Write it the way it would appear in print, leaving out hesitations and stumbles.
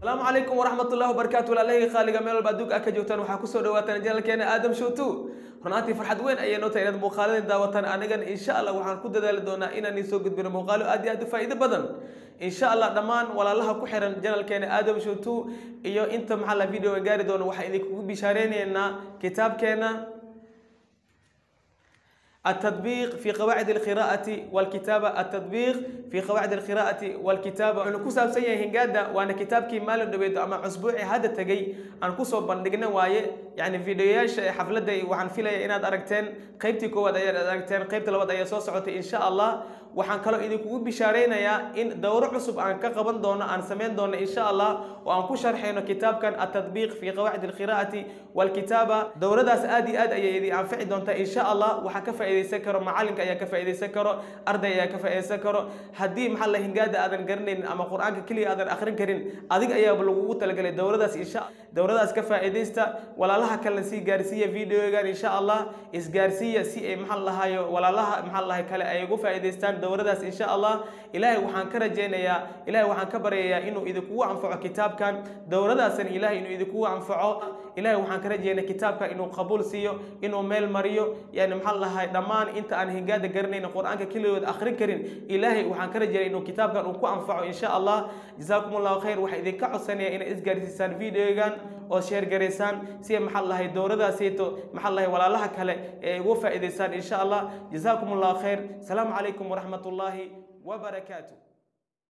Asalaamu calaykum waraxmatullahi wabarakaatu. Walaalahayga qaaliga, meel walba adduunka aad ka joogtaan, waxaa kusoo dhawaataan channelkeena Aadam Show 2. Runaantii farxad weyn ayay noo tahay inaad muuqaaladan daawataan. Anigana insha Allah waxaan ku dadaali doonaa inaan idiin soo gudbino muuqaalo aad iyo aad u faa'iido badan insha Allah. Dhammaan walaalaha ku xiran channelkeena Aadam Show 2 iyo inta maxaa la video gaari doono, waxaan idinkugu bishaareynayna kitaabkeena التطبيق في قواعد القراءة والكتابة. التطبيق في قواعد القراءة والكتابة wuxuu ku saabsan yahay hingaada, waana kitaabkii maalin dhaweedo ama usbuucii hadda tegay aan kusoo bandhigna waaye. Yani videoyaasha xafladda waxaan filaya inaad aragteen. Qaybtii koowaad ayaad aragteen, qaybta labaad ayaa soo socotay insha Allah. Waxaan kaloo idinkugu bishaareynayaa in dowro cusub aan ka qaban doono, aan samayn doono insha Allah, oo aan ku sharxayno kitaabkan التطبيق في قواعد القراءة والكتابة. Dowradaas aad iyo aad ayay idin anfici doontaa insha Allah. Waxaa ka faa'iidaysan karo macalinka ayaa ka faa'iidaysan karo, arday ayaa ka faa'iidaysan karo. Haddii maxaa la hingaada aadan garanaynin ama Qur-aanka keliya aadan akhrin karin, adiga ayaaba lagugu talagalay dowradaas insha. Dowradaas ka faa'iidaysta. Walaalaha kalena sii gaarsiiya videogan insha Allah. Isgaarsiiya si ay maxaa lahayo walaalaha maxaa lahay kale ay ugu faa'iidaystaan dowradaas insha Allah. Ilaahay waxaan ka rajaynayaa, Ilaahay waxaan ka baryayaa inuu idinkugu anfaco kitaabkan, dowradaasan Ilaahay inuu idinkugu anfaco. Ilaahay waxaan ka rajaynaa kitaabka inuu qabuul siiyo, inuu meel mariyo. Yani maxaa lahay dhammaan inta aan hingaada garanayn, Qur-aanka keligood akhrin karin, Ilaahay waxaan ka rajaynaa inuu kitaabkan uu ku anfaco insha Allah. Jazaakum Allahu khayr. Waxaan idinka codsanaya inaad isgaarsiisaan videogan oo share garaysaan si maxaa lahay dowradaasayto maxaa lahay walaalaha kale ee ugu faa'iidaystaan insha Allah. Jazaakum Allahu khayr. Asalaamu calaykum waraxmatullaahi wabarakaatu.